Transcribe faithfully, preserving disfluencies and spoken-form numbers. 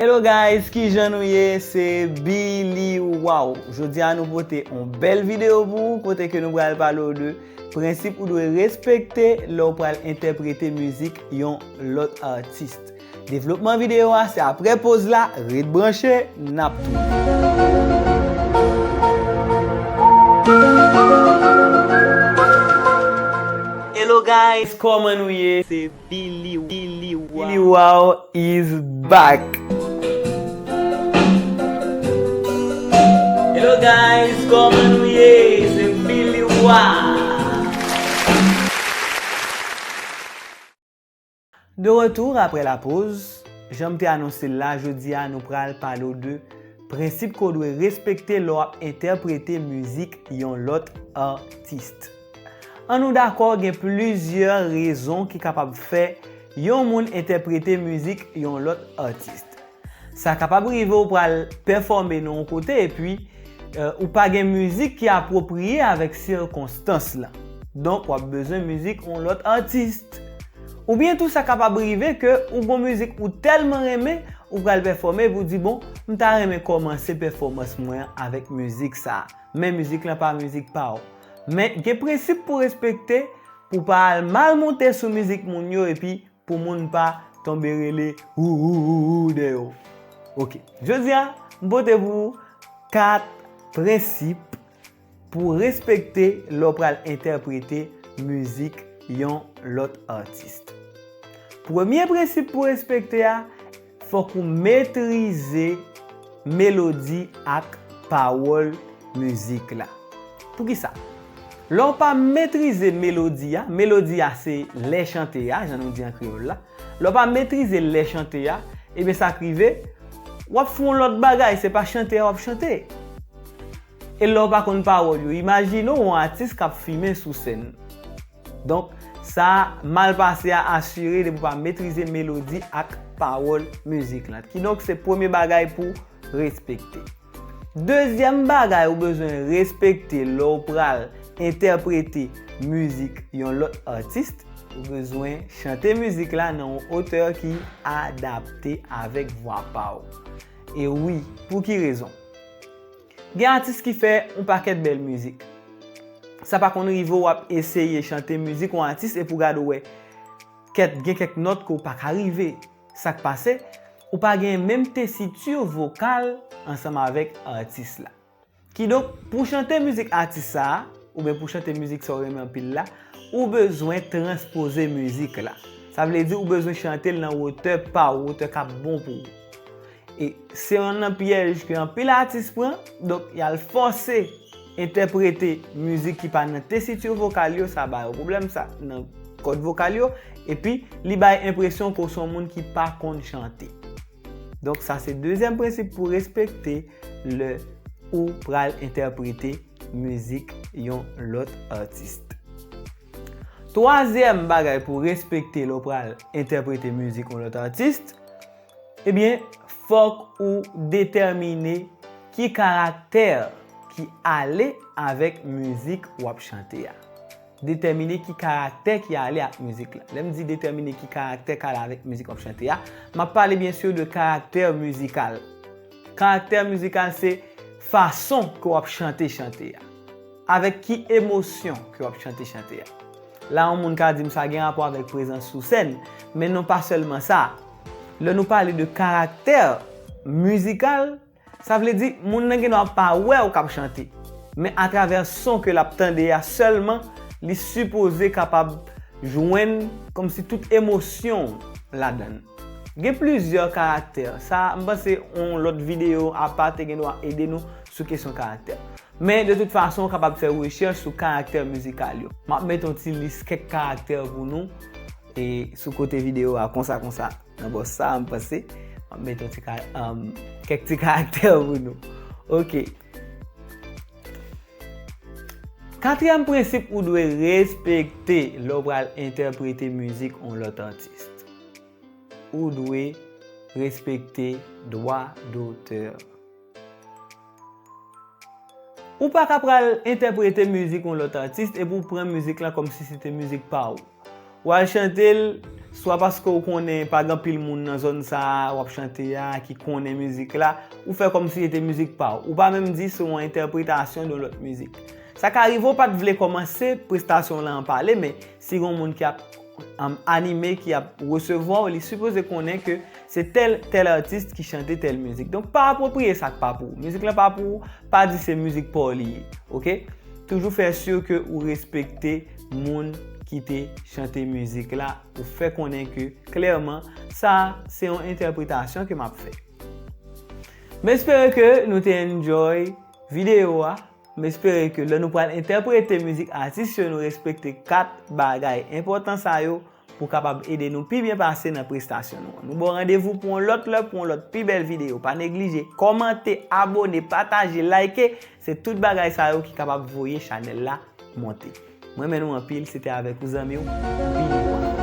Hello guys, kijan nou ye? Se Billy Wow. Jodi a nou pote yon bèl videyo pou ou kote ke nou pral pale w de prensip ou dwe respekte lè w pral entèprete mizik yon lòt atis. Devlopman videyo a se apre poz la, ret branche, n ap tounen. Hello guys, kòman nou ye? Se Billy, Billy Wow. Billy Wow is back. Hello guys, kòman nou ye? Se Billy Wow. De retour après la pause, jan m te anonse l la, jodi a nou pral pale w de prensip ke w dwe respekte lè w ap entèprete mizik yon lòt atis. An nou dakò, gen plizyè rezon ki kapab fè yon moun entèprete mizik yon lòt atis. Sa kapab rive w pral pèfòme nan yon kote epi, eh, ou pa gen mizik ki apwopriye avèk sikonstans lan. Donk, w ap bezwen mizik yon lòt atis. Oubyen tou, sa kapab rive ke ou gon mizik ou tèlman renmen, ou pral pèfòme epi w di, "Bon, m ta renmen kòmanse pèfòmans mwen an avèk mizik sa a." Men mizik lan pa mizik pa w. Men gen prensip pou respekte, pou w pa al mal monte sou mizik moun yo epi pou moun pa tonbe rele ou, ou, ou, ou dèyè w. Ok. Jodi a, m pote pou ou kat prensip pou respekte lè w pral entèprete mizik yon lòt atis. Premye prensip pou respekte a, fòk ou metrize melodi ak pawòl mizik la. Poukisa? Lè w pa metrize melodi a, melodi a se lè chante a, jan nou di an kreyòl la. Lè w pa metrize lè chante a, ebyen sa k rive, w ap fè yon lòt bagay, se pa chante a w ap chante. E lè w pa konn pawòl yo, imajine w yon atis k ap fimen sou sèn. Donk, sa mal pase a asire depi w pa metrize melodi ak pawòl mizik lan. Kidonk, se premye bagay pou respekte. Dezyèm bagay ou bezwen respekte lè w pral entèprete mizik yon lòt atis, ou bezwen chante mizik la nan yon otè ki adapte avèk vwa pa w. E wi, pou ki rezon? Gen atis ki fè yon pakèt bèl mizik. Sa pa konn rive w ap eseye chante mizik yon atis epi w gade w wè kèk, gen kèk nòt ke w pa ka rive. Sa k pase? Ou pa gen menm tesiti vokal ansanm avèk atis la. Kidonk, pou chante mizik atis sa a, oubyen pou chante mizik sa w renmen anpil la, ou bezwen transpoze mizik la. Sa vle di ou bezwen chante l nan wotè pa w, wotè k ap bon pou ou. E se youn nan pyèj ke anpil atis pran, donk y al fòse entèprete mizik ki pa nan tesiti vokal yo, sa ba yo pwoblèm sa nan kòd vokal yo, epi li bay enpresyon ke w se yon moun ki pa konn chante. Donk sa se dezyèm prensip pou respekte lè ou pral entèprete mizik yon lòt atis. Twazyèm bagay pou respekte lè w pral entèprete mizik yon lòt atis, ebyen, fòk ou detèmine ki karaktè ki ale avèk mizik w ap chante a. Detèmine ki karaktè ki ale ak mizik la. Lè m di detèmine ki karaktè k ale avèk mizik w ap chante a, m ap pale byen si de karaktè mizikal. Karaktè mizikal se fason ke w ap chante chante a. Avèk ki emosyon ke w ap chante chante a. La, yon moun ka di m sa gen rapò avèk prezans sou sèn, men non pa sèlman sa. Lè nou pale de karaktè mizikal, sa vle di moun nan gen dwa pa wè w k ap chante, men atravè son ke l ap tande a sèlman, li sipoze kapab jwenn kòmsi tout emosyon w ladan l. Gen plizyè karaktè. Sa, m panse yon lòt videyo apa te gen dwa ede nou sou kesyon karaktè. Men, de tout fason, w kapab fè rechèch sou karaktè mizikal yo. M ap mete yon ti lis kèk karaktè pou nou, e sou kote videyo a, konsa, konsa. Nan bò sa, m panse, m ap mete yon ti ka-, um, kèk ti karaktè pou nou. Ok. Katriyèm prensip ou dwe respekte lè w pral entèprete mizik yon lòt atis. Ou dwe respekte dwa dotè. Ou pa ka pral entèprete mizik yon lòt atis epi w pran mizik lan kòmsi se te mizik pa w. W al chante l, swa paske w konnen pa gen anpil moun nan zòn sa a w ap chante a ki konnen mizik la, ou fè kòmsi se te mizik pa w. Ou pa menm di se yon entèpretasyon de yon lòt mizik. Sa ka rive w pa t vle kòmanse prestasyon w lan an pale, men si gen yon moun ki ap um, anime, ki ap resevwa w, li sipoze konnen ke se tèl, tèl atis ki chante tèl mizik. Donk, pa apwopriye sa k pa pou ou. Mizik lan pa pou ou, pa di se mizik pa w li ye, oke? Toujou fè si ke ou respekte moun ki te chante mizik la, ou fè konnen ke klèman, sa a, se yon entèpretasyon ke m ap fè. M espere ke nou te enjoy videyo a. M espere ke lè nou pral entèprete mizik atis yo, nou respekte kat bagay enpòtan sa yo pou kapab ede nou pi byen pase nan prestasyon nou an. Nou ba w randevou pou yon lòt lè, pou yon lòt pi bèl videyo. Pa neglije kòmante, abone, pataje, like. Se tout bagay sa yo ki kapab voye chanèl la monte. Mwen renmen nou anpil, se te avèk ou zanmi w, Billy One.